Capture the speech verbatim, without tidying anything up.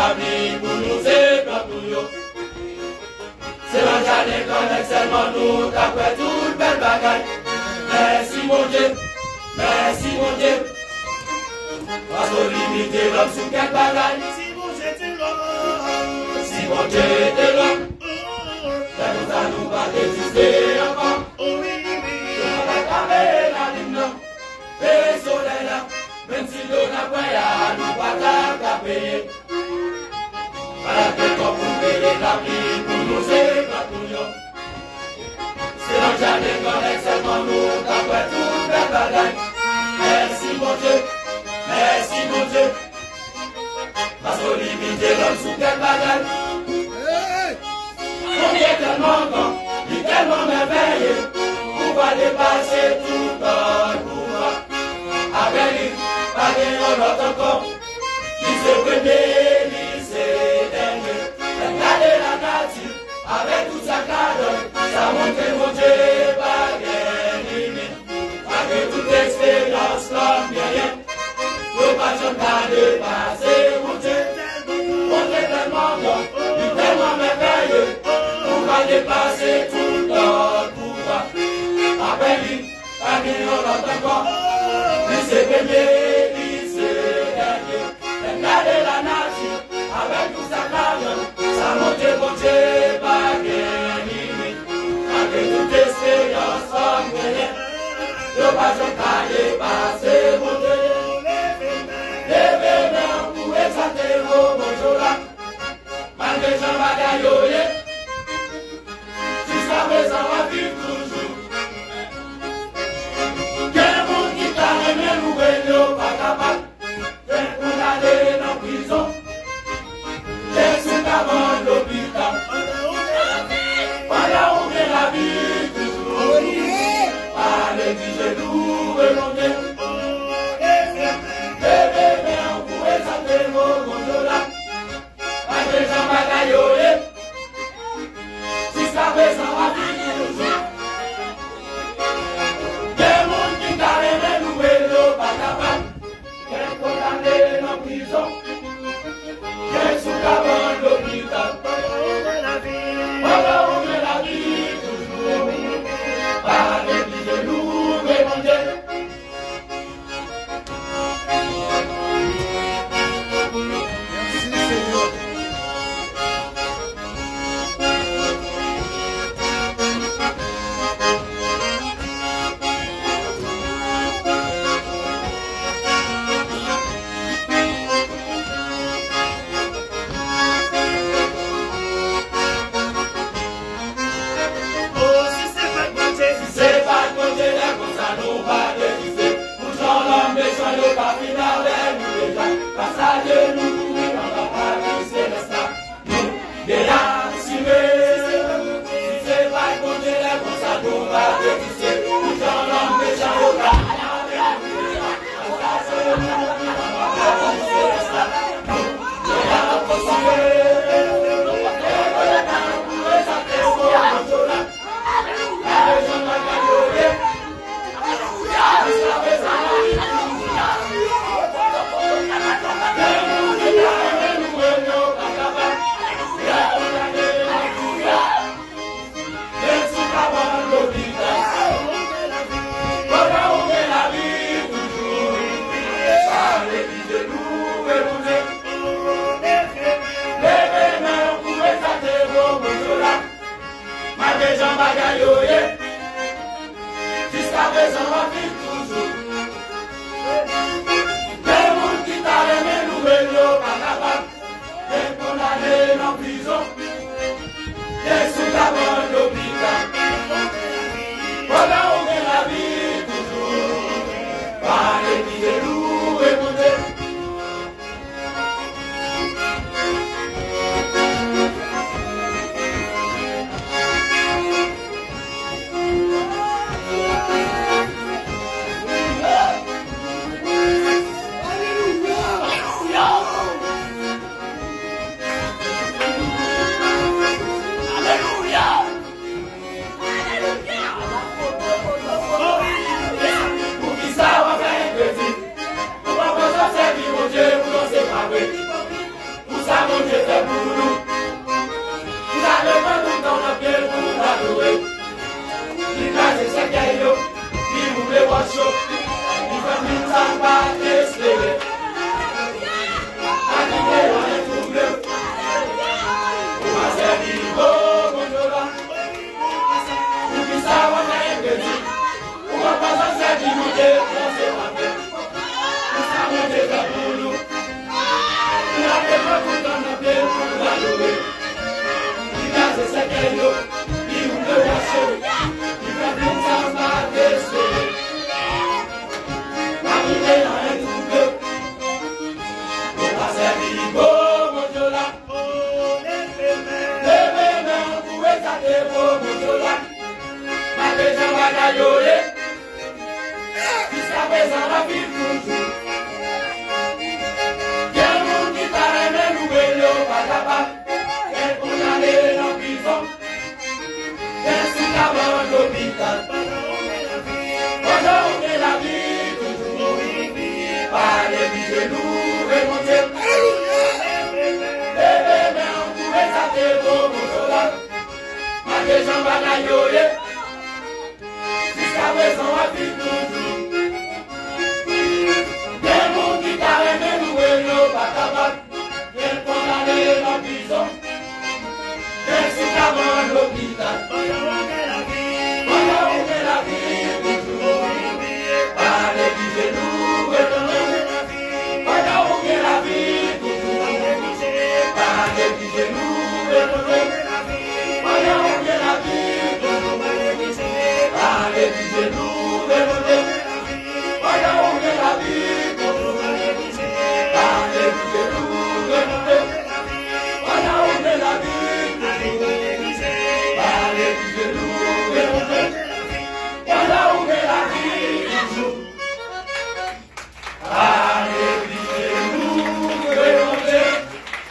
Lapli pou nou se plant nou yo. Se nan jaden granmèt sèlman nou ta kwè tout bèl bagay. Mèsi Bondye, mèsi Bondye. Paske w limite lòm sou kèk bagay. Si Bondye te lòm, si Bondye te lòm, lè konsa nou pa t egziste ankò. Nou pa t ap ka peye lalin nan, peye solèy la, menm si dlo n ap bwè a, nou pa t ap ka peye. Pa t ap gen kòb pou peye lapli pou nou se plant nou yo. Se nan jaden granmèt sèlman nou ta kwè tout bèl bagay. Mèsi Bondye, mèsi Bondye. Paske w limite lòm sou kèk bagay. Bondye tèlman gran, li tèlman mèvèye, pouvwa l depase tout lòt pouvwa. Apre li, pa gen yon lòt ankò. Li se premye, li se dènye. Lè n gade lanati, avèk tout sa k ladan l, sa montre Bondye pa gen limit. Malgre tout eksperyans lòm genyen, yo pa t janm ka depase Bondye. Bondye tèlman gran, li tèlman mèvèye, pouvwa l depase tout lòt pouvwa. Apre li, pa gen yon lòt ankò. Li se premye, li se dènye. Lè n gade lanati, avèk tout sa k ladan l, sa montre Bondye pa gen limit. Malgre tout eksperyans lòm genyen, yo pa janm ka depase Bondye. Leve men w pou egzalte mo Bondye w la. Malgre jan bagay yo ye, jiskaprezan w ap viv toujou. Gen moun ki ta renmen louwe l, yo pa kapab. Gen kondane nan prizon, gen sou kabann lopital. Pandan ou gen lavi toujou, pa neglije louwe Bondye. Leve men w pou egzalte mo Bondye w la. Malgre jan bagay yo ye, jiskaprezan w ap viv toujou. Gen moun ki ta renmen louwe l, yo pa kapab. Gen kondane nan prizon, gen sou kabann lopital. Pandan ou gen lavi toujou, pa neglije louwe Bondye. O, si se pa t Bondye, si se pa t Bondye, lè konsa nou pa t egziste. Pou jan lòm mechan yo pa fin avè nou deja, pa salye nou, nou menm anba pati selès la. Nou byen asire, si se pa t Bondye, lè konsa nou pa t egziste. Pou jan lòm mechan yo pa fin avè nou deja. Gen sou kabann lopital. Pandan ou gen lavi toujou, pa neglije louwe Bondye. Leve men w pou egzalte mo Bondye w la. Malgre jan bagay yo ye, jiskaprezan w ap viv toujou. Gen moun ki ta renmen louwe l, yo pa kapab. Gen kondane nan prizon, gen sou kabann lopital. Pandan ou gen lavi toujou, pa neglije louwe Bondye. Alelouya! la yo ye. Jiskaprezan w ap viv toujou. Gen moun ki ta renmen nou, men yo pa kapab. Gen kondane nan prizon. Gen sikaman lopital. Pandan w gen lavi, pandan w gen lavi toujou, pa neglije nou, reponn. Pandan w gen lavi toujou, pa neglije nou, reponn. Pandan w gen lavi toujou, pa neglije nou.